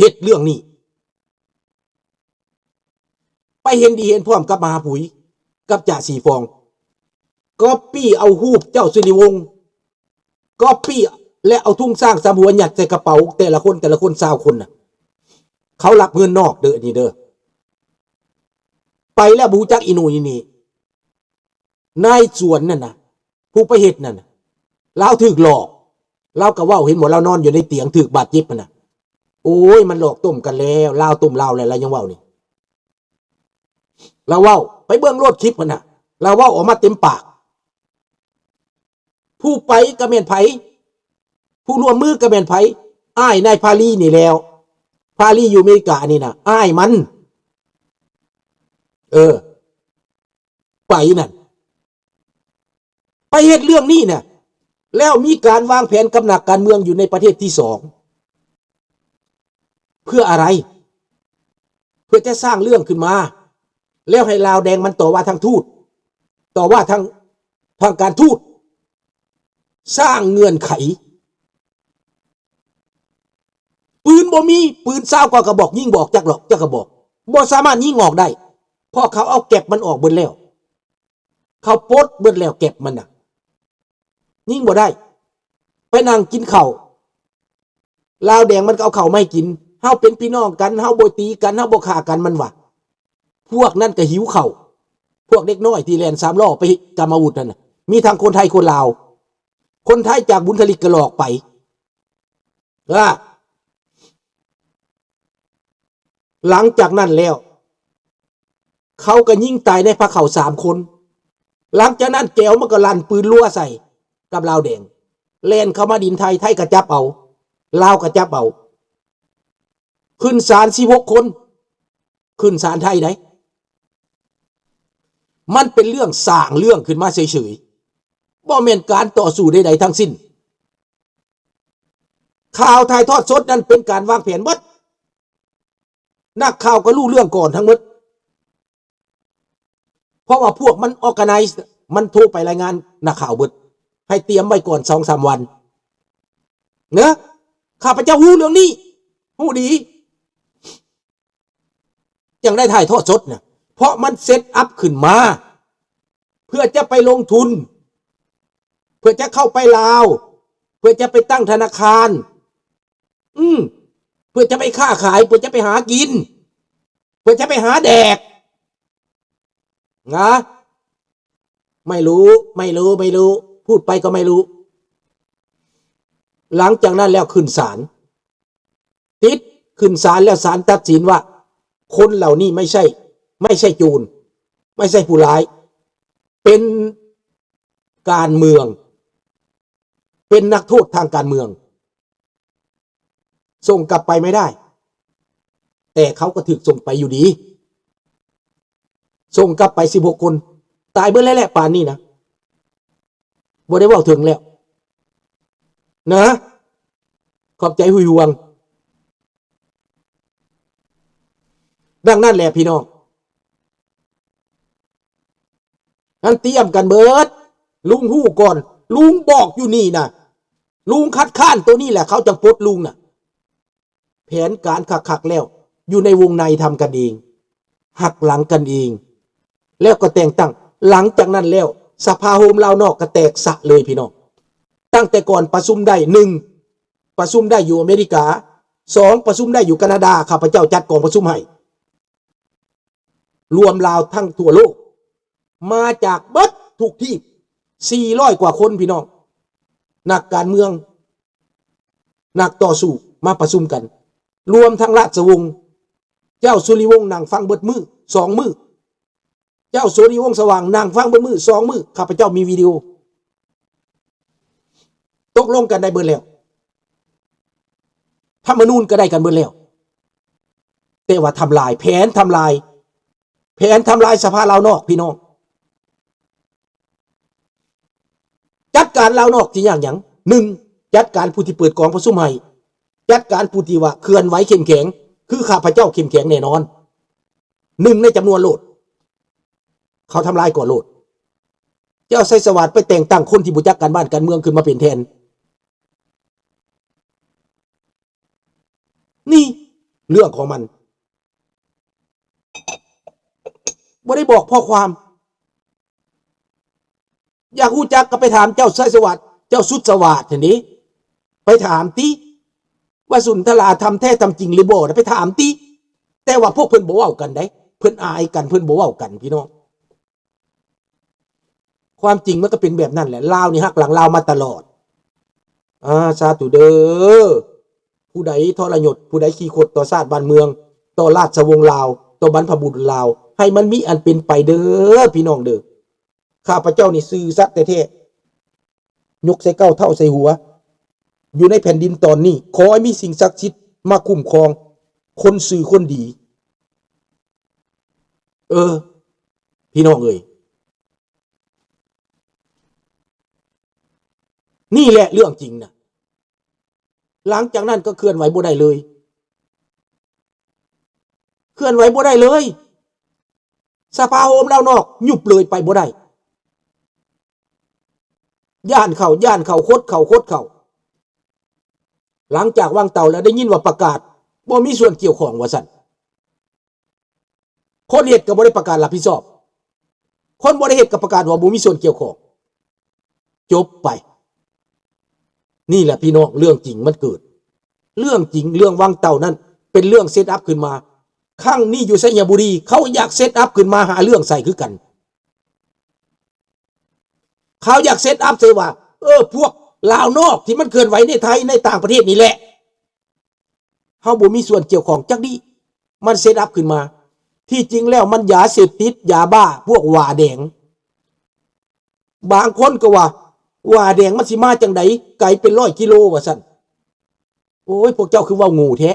ເຮັດເລື່ອງນີ້ ໄປເຫັນດີເຫັນພ້ອມກັບມະຫາຜຸຍ ກັບຈາສີຟອງ ກັອບປີ້ເອົາຮູບເຈົ້າສຸລິວົງ ກັອບປີ້ ແລະ ເອົາທຸງຊ້າງສາມຫົວຍັດໃສ່ກະເປົາແຕ່ລະຄົນ ແຕ່ລະຄົນຊາວຄົນນະ ເຂົາຮັບເງິນນອກເດີ ອັນນີ້ເດີ ໄປແລ້ວບໍ່ຮູ້ຈັກອີ່ໜູອີ່ໜີ. ນາຍສວນນັ້ນນະ ຜູ້ໄປເຮັດນັ້ນນະ ລາວຖືກຫຼອກ ລາວກໍເວົ້າ ເຫັນບໍ່ ລາວນອນຢູ່ໃນຕຽງຖືກບາດເຈັບຫັ້ນນະ ໂອ້ຍ ມັນຫຼອກຕົ້ມກັນແລ້ວ ລາວຕົ້ມລາວແລ້ວ ລາວຍັງເວົ້ານີ້ ລາວເວົ້າ ໄປເບິ່ງໂລດຄລິບຫັ້ນນະ ລາວເວົ້າອອກມາເຕັມປາກ ຜູ້ໄປກໍແມ່ນໃຜ? ຜູ້ຮ່ວມມືກໍແມ່ນໃຜ? ອ້າຍນາຍພາລີນີ້ແລ້ວ ພາລີຢູ່ອາເມລິການີ້ນະ ອ້າຍມັນ ເອີ ໄປນັ້ນ ໄປເຮັດເລື່ອງນີ້ນະ ແລ້ວມີການວາງແຜນກັບນັກການເມືອງຢູ່ໃນປະເທດທີສອງ ເພື່ອອະໄລ? ເພື່ອຈະສ້າງເລື່ອງຂຶ້ນມາ ແລ້ວໃຫ້ລາວແດງມັນຕໍ່ວ່າທາງທູດ ຕໍ່ວ່າທາງ ທາງການທູດ ສ້າງເງື່ອນໄຂ. ປືນບໍ່ມີ ປືນຊາວກວ່າກະບອກ ຍິງບໍ່ອອກຈັກຫຼອກ ຈັກກະບອກ ບໍ່ສາມາດຍິງອອກໄດ້ ເພາະເຂົາເອົາແກັບມັນອອກເບິດແລ້ວ ເຂົາປົດເບິດແລ້ວແກັບມັນນະ ຍິງບໍ່ໄດ້ ໄປນັ່ງກິນເຂົ້າ ລາວແດງມັນກໍເອົາເຂົ້າມາໃຫ້ກິນ ເຮົາເປັນພີ່ນ້ອງກັນ ເຮົາບໍ່ຕີກັນ ເຮົາບໍ່ຂ້າກັນ ມັນວ່າ ພວກນັ້ນກໍຫິວເຂົ້າ ພວກເດັກນ້ອຍທີ່ແລ່ນສາມລໍ້ໄປກຳອາວຸດນັ້ນນະ ມີທັງຄົນໄທຄົນລາວ ຄົນໄທຈາກບຸນທະລິກກໍຫຼອກໄປ ເອີ ຫຼັງຈາກນັ້ນແລ້ວ ເຂົາກໍຍິງຕາຍໃນພາເຂົ້າສາມຄົນ ຫຼັງຈາກນັ້ນແກວມັນກໍລັ່ນປືນລົວໃສ່ກັບລາວແດງ ແລ່ນເຂົ້າມາດິນໄທ ໄທກໍຈັບເອົາ ລາວກໍຈັບເອົາ ຂຶ້ນສານສິບຫົກຄົນ ຂຶ້ນສານໄທໃດ໋ ມັນເປັນເລື່ອງສ້າງເລື່ອງຂຶ້ນມາເສີຍໆ ບໍ່ແມ່ນການຕໍ່ສູ້ໃດໆທັງສິ້ນ ຂ່າວຖ່າຍທອດສົດນັ້ນເປັນການວາງແຜນເບິດ ນັກຂ່າວກໍຮູ້ເລື່ອງກ່ອນທັງໝົດ ເພາະວ່າພວກມັນ organize ມັນໂທໄປລາຍງານນັກຂ່າວເບິດ ໃຫ້ຕຽມໄວ້ກ່ອນສອງສາມວັນ ເນາະ ຂ້າພະເຈົ້າຮູ້ເລື່ອງນີ້ ຮູ້ດີ ຈັ່ງໄດ້ຖ່າຍທອດສົດນະ ເພາະມັນ set up ຂຶ້ນມາ ເພື່ອຈະໄປລົງທຶນ ເພື່ອຈະເຂົ້າໄປລາວ ເພື່ອຈະໄປຕັ້ງທະນາຄານ ອືມ ເພື່ອຈະໄປຄ້າຂາຍ ເພື່ອຈະໄປຫາກິນ ເພື່ອຈະໄປຫາແດກ ນະ ໄມ່ຮູ້ ໄມ່ຮູ້ ໄມ່ຮູ້ ພູດໄປກໍໄມ່ຮູ້ ຫຼັງຈາກນັ້ນແລ້ວຂຶ້ນສານ ຕິດ ຂຶ້ນສານແລ້ວສານຕັດສິນວ່າ ຄົນເຫຼົ່ານີ້ໄມ່ໃຊ່ ໄມ່ໃຊ່ໂຈນ ໄມ່ໃຊ່ຜູ້ຮ້າຍ ເປັນການເມືອງ ເປັນນັກໂທດທາງການເມືອງ ສົ່ງກັບໄປໄມ່ໄດ້ ແຕ່ເຂົາກໍຖືກສົ່ງໄປຢູ່ດີ ສົ່ງກັບໄປສິບຫົກຄົນ ຕາຍເບິດແລ້ວແຫຼະປານນີ້ນະ ບໍ່ໄດ້ເວົ້າເຖິງແລ້ວນະ ຂອບໃຈຫຸຍຫວງ ດັ່ງນັ້ນແຫຼະພີ່ນ້ອງ ນັ້ນຕຽມກັນເບິດ ລຸງຮູ້ກ່ອນ ລຸງບອກຢູ່ນີ້ນະ ລຸງຄັດຄ້ານໂຕນີ້ແຫຼະ ເຂົາຈັ່ງປົດລຸງນະ ແຜນການຄັກໆແລ້ວ ຢູ່ໃນວົງໃນທຳກັນເອງ ຫັກຫຼັງກັນເອງ ແລ້ວກໍແຕ່ງຕັ້ງ ຫຼັງຈາກນັ້ນແລ້ວ ສະພາໂຮມລາວນອກກໍແຕກສະເລີຍພີ່ນ້ອງ ຕັ້ງແຕ່ກ່ອນປະຊຸມໄດ້ ໜຶ່ງ ປະຊຸມໄດ້ຢູ່ອາເມລິກາ ສອງ ປະຊຸມໄດ້ຢູ່ການາດາ ຂ້າພະເຈົ້າຈັດກອງປະຊຸມໃຫ້ ລວມລາວທັງທົ່ວໂລກ ມາຈາກເບິດທຸກທີ່ ສີ່ຮ້ອຍກວ່າຄົນພີ່ນ້ອງ ນັກການເມືອງ ນັກຕໍ່ສູ້ມາປະຊຸມກັນ ລວມທັງລາຊະວົງ ເຈົ້າສຸລິວົງນັ່ງຟັງເບິດມື້ ສອງມື້ ເຈົ້າສຸລິວົງສະຫວ່າງນັ່ງຟັງເບິດມື້ ສອງມື້ ຂ້າພະເຈົ້າມີວິດີໂອ ຕົກລົງກັນໄດ້ເບິດແລ້ວ ທຳມະນູນກໍໄດ້ກັນເບິດແລ້ວ ແຕ່ວ່າທຳລາຍ ແຜນທຳລາຍ ແຜນທຳລາຍສະພາລາວນອກ ພີ່ນ້ອງ ຈັດການລາວນອກຊິຍາກຫຍັງ? ໜຶ່ງ ຈັດການຜູ້ທີ່ເປີດກອງປະຊຸມໃຫ້ ຈັດການຜູ້ທີ່ວ່າເຄື່ອນໄຫວເຂັ້ມແຂງ ຄືຂ້າພະເຈົ້າເຂັ້ມແຂງແນ່ນອນ ໜຶ່ງໃນຈຳນວນໂລດ ເຂົາທຳລາຍກ່ອນໂລດ ເຈົ້າໄຊສະຫວາດໄປແຕ່ງຕັ້ງຄົນທີ່ບໍ່ຈັກການບ້ານການເມືອງຂຶ້ນມາເປັນແທນ ນີ້ ເລື່ອງຂອງມັນ ບໍ່ໄດ້ບອກຂໍ້ຄວາມ. ຢາກຮູ້ຈັກກໍໄປຖາມເຈົ້າໄຊສະຫວັດ ເຈົ້າສຸດສະຫວາດຫັ້ນເດ ໄປຖາມຕິ ວ່າສຸນທະລາທຳແທ້ທຳຈິງຫຼືບໍ່ນະ ໄປຖາມຕິ. ແຕ່ວ່າພວກເພິ່ນບໍ່ເວົ້າກັນໃດ ເພິ່ນອາຍກັນ ເພິ່ນບໍ່ເວົ້າກັນ ພີ່ນ້ອງ. ຄວາມຈິງມັນກໍເປັນແບບນັ້ນແຫຼະ. ລາວນີ້ຫັກຫຼັງລາວມາຕະຫຼອດ. ອາ ສາທຸເດີ. ຜູ້ໃດທໍລະຍົດ ຜູ້ໃດຂີ້ຄົດຕໍ່ຊາດບ້ານເມືອງ ຕໍ່ລາຊະວົງລາວ ຕໍ່ບັນພະບຸລຸດລາວ ໃຫ້ມັນມີອັນເປັນໄປເດີ ພີ່ນ້ອງເດີ. ຂ້າພະເຈົ້ານີ້ຊື່ສັດແທ້ໆ ຍົກໃສ່ເກົ້າເທົ້າໃສ່ຫົວ ຢູ່ໃນແຜ່ນດິນຕອນນີ້ ຂໍໃຫ້ມີສິ່ງສັກສິດມາຄຸ້ມຄອງຄົນຊື່ຄົນດີ. ເອີ ພີ່ນ້ອງເອີຍ ນີ້ແຫຼະເລື່ອງຈິງນະ. ຫຼັງຈາກນັ້ນກໍເຄື່ອນໄຫວບໍ່ໄດ້ເລີຍ ເຄື່ອນໄຫວບໍ່ໄດ້ເລີຍ. ສະພາໂຮມລາວນອກຍຸບເລີຍ ໄປບໍ່ໄດ້ ຢ້ານເຂົາ ຢ້ານເຂົາ ຄົດເຂົາ ຄົດເຂົາ. ຫຼັງຈາກວັງເຕົ່າແລ້ວ ໄດ້ຍິນວ່າປະກາດບໍ່ມີສ່ວນກ່ຽວຂ້ອງວ່າຊັ້ນ. ຄົນເຮັດກໍບໍ່ໄດ້ປະກາດຮັບຜິດຊອບ ຄົນບໍ່ໄດ້ເຮັດກໍປະກາດວ່າບໍ່ມີສ່ວນກ່ຽວຂ້ອງ ຈົບໄປ. ນີ້ແຫຼະພີ່ນ້ອງ ເລື່ອງຈິງມັນເກີດ ເລື່ອງຈິງ ເລື່ອງວັງເຕົ່ານັ້ນເປັນເລື່ອງເຊັດອັບຂຶ້ນມາ. ຄັ້ງນີ້ຢູ່ໄຊຍະບູລີ ເຂົາຢາກເຊັດອັບຂຶ້ນມາຫາເລື່ອງໃສ່ຄືກັນ. ເຂົາຢາກເຊັດອັບໃສ່ວ່າ ເອີ ພວກລາວນອກທີ່ມັນເຄື່ອນໄຫວໃນໄທ ໃນຕ່າງປະເທດນີ້ແຫຼະ ເຮົາບໍ່ມີສ່ວນກ່ຽວຂ້ອງຈັກດີ້. ມັນເຊັດອັບຂຶ້ນມາ ທີ່ຈິງແລ້ວມັນຢາເສບຕິດ ຢາບ້າ ພວກຫວ້າແດງ. ບາງຄົນກໍວ່າ ຫວ້າແດງມັນຊິມາຈັ່ງໃດ ໄກເປັນຮ້ອຍກິໂລວ່າຊັ້ນ. ໂອ້ຍ ພວກເຈົ້າຄືເວົ້າໂງ່ແທ້.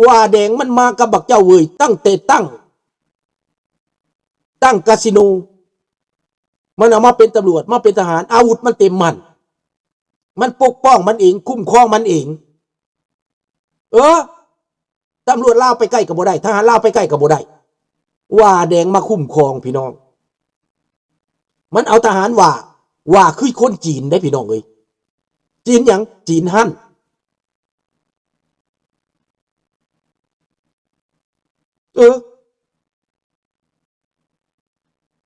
ຫວ້າແດງມັນມາກັບບັກເຈົ້າເວີຍ ຕັ້ງແຕ່ຕັ້ງ ຕັ້ງກາສິໂນ ມັນເອົາມາເປັນຕຳຫຼວດ ມາເປັນທະຫານ ອາວຸດມັນເຕັມມັນ ມັນປົກປ້ອງມັນເອງ ຄຸ້ມຄອງມັນເອງ. ເອີ ຕຳຫຼວດລາວໄປໃກ້ກໍບໍ່ໄດ້ ທະຫານລາວໄປໃກ້ກໍບໍ່ໄດ້ ຫວ້າແດງມາຄຸ້ມຄອງ ພີ່ນ້ອງ. ມັນເອົາທະຫານຫວ້າ ຫວ້າຄືຄົນຈີນເດ້ ພີ່ນ້ອງເອີຍ. ຈີນຫຍັງ? ຈີນຮັນ ເອີ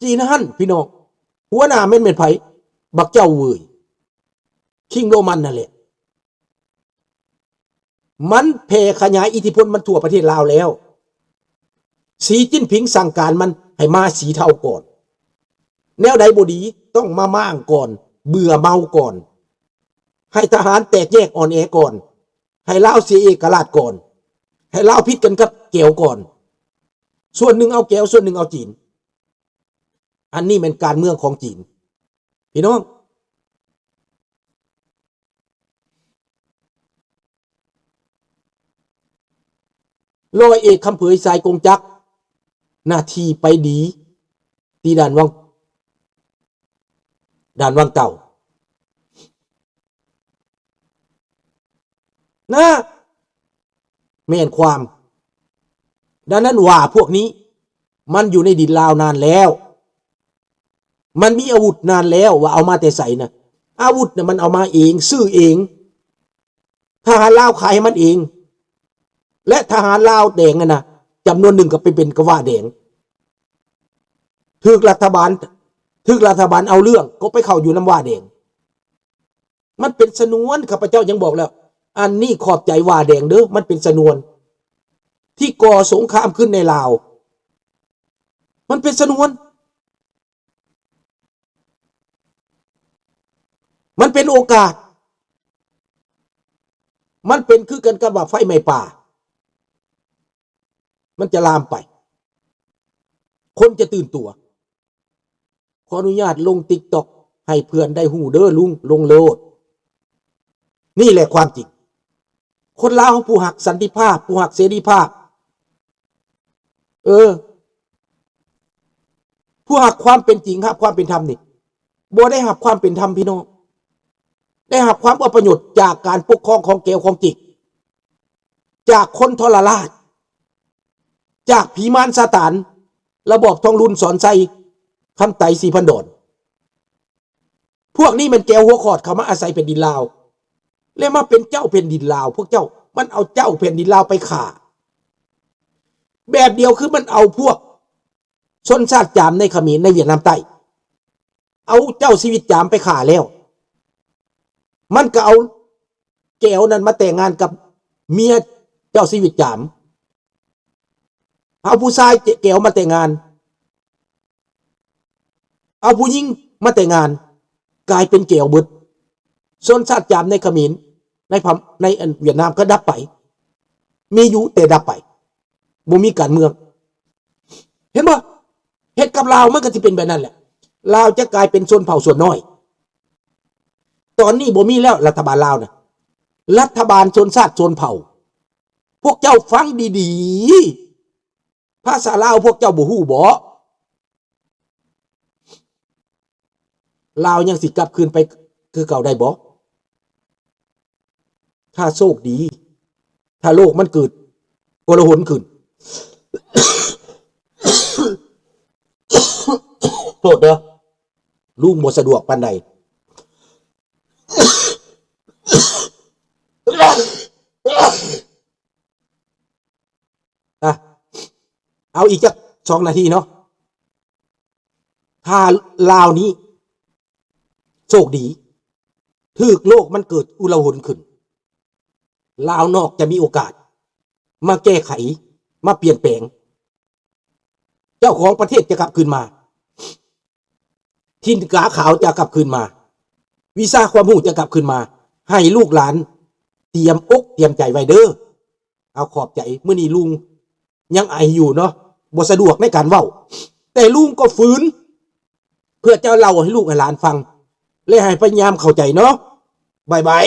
ຈີນຫັ້ນພີ່ນ້ອງ ຫົວໜ້າແມ່ນ ແມ່ນໃຜ? ບັກເຈົ້າເວີຍ ຄິງໂຣມັນນັ້ນແຫຼະ. ມັນແຜ່ຂະຫຍາຍອິດທິພົນມັນທົ່ວປະເທດລາວແລ້ວ. ສີຈິ້ນຜິງສັ່ງການມັນໃຫ້ມາສີເທົາກ່ອນ. ແນວໃດບໍ່ດີ ຕ້ອງມາມ້າງກ່ອນ, ເບື່ອເມົາກ່ອນ, ໃຫ້ທະຫານແຕກແຍກອ່ອນແອກ່ອນ, ໃຫ້ລາວເສຍເອກະລາດກ່ອນ, ໃຫ້ລາວຜິດກັນກັບແກວກ່ອນ. ສ່ວນໜຶ່ງເອົາແກວ, ສ່ວນໜຶ່ງເອົາຈີນ. ອັນນີ້ແມ່ນການເມືອງຂອງຈີນ ພີ່ນ້ອງ. ຮ້ອຍເອກຄຳເຜີຍ ສາຍກົງຈັກ ໜ້າທີ່ໄປດີ ທີ່ດ່ານວັງ ດ່ານວັງເຕົ່າ ນະ ແມ່ນຄວາມ. ດັ່ງນັ້ນຫວ້າພວກນີ້ ມັນຢູ່ໃນດິນລາວນານແລ້ວ, ມັນມີອາວຸດນານແລ້ວ. ວ່າເອົາມາແຕ່ໃສນະ? ອາວຸດນະ ມັນເອົາມາເອງ, ຊື້ເອງ. ທະຫານລາວຂາຍໃຫ້ມັນເອງ ແລະ ທະຫານລາວແດງຫັ້ນນະ ຈຳນວນໜຶ່ງກໍໄປເປັນກັບຫວ້າແດງ ຖືກລັດຖະບານ ຖືກລັດຖະບານເອົາເລື່ອງ ກໍໄປເຂົ້າຢູ່ນຳຫວ້າແດງ. ມັນເປັນຊະນວນ ຂ້າພະເຈົ້າຍັງບອກແລ້ວ ອັນນີ້ຂອບໃຈຫວ້າແດງເດີ້ ມັນເປັນຊະນວນ ທີ່ກໍ່ສົງຄາມຂຶ້ນໃນລາວ ມັນເປັນຊະນວນ. ມັນເປັນໂອກາດ ມັນເປັນຄືກັນກັບວ່າໄຟໄໝ້ປ່າ ມັນຈະລາມໄປ ຄົນຈະຕື່ນຕົວ. ຂໍອະນຸຍາດລົງຕິກຕັອກ ໃຫ້ເພື່ອນໄດ້ຮູ້ເດີ້ລຸງ ລົງໂລດ. ນີ້ແຫຼະຄວາມຈິງ. ຄົນລາວເຮົາຜູ້ຮັກສັນຕິພາບ ຜູ້ຮັກເສລີພາບ ເອີ ຜູ້ຮັກຄວາມເປັນຈິງ ຮັກຄວາມເປັນທຳນີ້ ບໍ່ໄດ້ຮັບຄວາມເປັນທຳ ພີ່ນ້ອງ. ໄດ້ຮັບຄວາມອັບປະໂຫຍດຈາກການປົກຄອງຂອງແກວຂອງຈິກ ຈາກຄົນທໍລະລາດ ຈາກຜີມານຊາຕານ ລະບອບທອງລຸນ ສອນໄຊ ຄຳໄຕ ສີພັນດອນ. ພວກນີ້ແມ່ນແກວຫົວຂອດເຂົ້າມາອາໄສແຜ່ນດິນລາວ. ແລະມາເປັນເຈົ້າແຜ່ນດິນລາວ. ພວກເຈົ້າ ມັນເອົາເຈົ້າແຜ່ນດິນລາວໄປຂ້າ ແບບດຽວຄືມັນເອົາພວກຊົນຊາດຈາມໃນຂະເໝນ ໃນຫວຽດນາມໃຕ້ ເອົາເຈົ້າຊີວິດຈາມໄປຂ້າແລ້ວ ມັນກໍເອົາແກວນັ້ນມາແຕ່ງງານກັບເມຍເຈົ້າຊີວິດຈາມ. ເອົາຜູ້ຊາຍແກວມາແຕ່ງງານ ເອົາຜູ້ຍິງມາແຕ່ງງານ ກາຍເປັນແກວເບິດ. ຊົນຊາດຈາມໃນຂະເໝນ ໃນພະ ໃນອັນຫວຽດນາມກໍດັບໄປ ມີຢູ່ແຕ່ດັບໄປ ບໍ່ມີການເມືອງ. ເຫັນບໍ່? ເຮັດກັບລາວມັນກໍຊິເປັນແບບນັ້ນແຫຼະ. ລາວຈະກາຍເປັນຊົນເຜົ່າສ່ວນນ້ອຍ. ຕອນນີ້ບໍ່ມີແລ້ວລັດຖະບານລາວນະ ລັດຖະບານຊົນຊາດຊົນເຜົ່າ. ພວກເຈົ້າຟັງດີໆ ພາສາລາວພວກເຈົ້າບໍ່ຮູ້ບໍ? ລາວຍັງຊິກັບຄືນໄປຄືເກົ່າໄດ້ບໍ? ຖ້າໂຊກດີ ຖ້າໂລກມັນເກີດໂກລາຫົນຂຶ້ນ ໂທດເດີ ລຸງບໍ່ສະດວກປານໃດ. ອ່ະ ເອົາອີກຈັກສອງນາທີເນາະ. ຖ້າລາວນີ້ໂຊກດີ ຖືກໂລກມັນເກີດໂກລາຫົນຂຶ້ນ ລາວນອກຈະມີໂອກາດມາແກ້ໄຂ ມາປ່ຽນແປງ. ເຈົ້າຂອງປະເທດຈະກັບຄືນມາ. ຖິ່ນກາຂາວຈະກັບຄືນມາ. ວິຊາຄວາມຮູ້ຈະກັບຄືນມາ. ໃຫ້ລູກຫຼານຕຽມອົກຕຽມໃຈໄວ້ເດີ. ເອົາ ຂອບໃຈ. ມື້ນີ້ລຸງຍັງໄອຢູ່ເນາະ, ບໍ່ສະດວກໃນການເວົ້າ, ແຕ່ລຸງກໍຝືນ ເພື່ອຈະເລົ່າໃຫ້ລູກໃຫ້ຫຼານຟັງ ແລະ ໃຫ້ພະຍາຍາມເຂົ້າໃຈເນາະ. ບາຍບາຍ.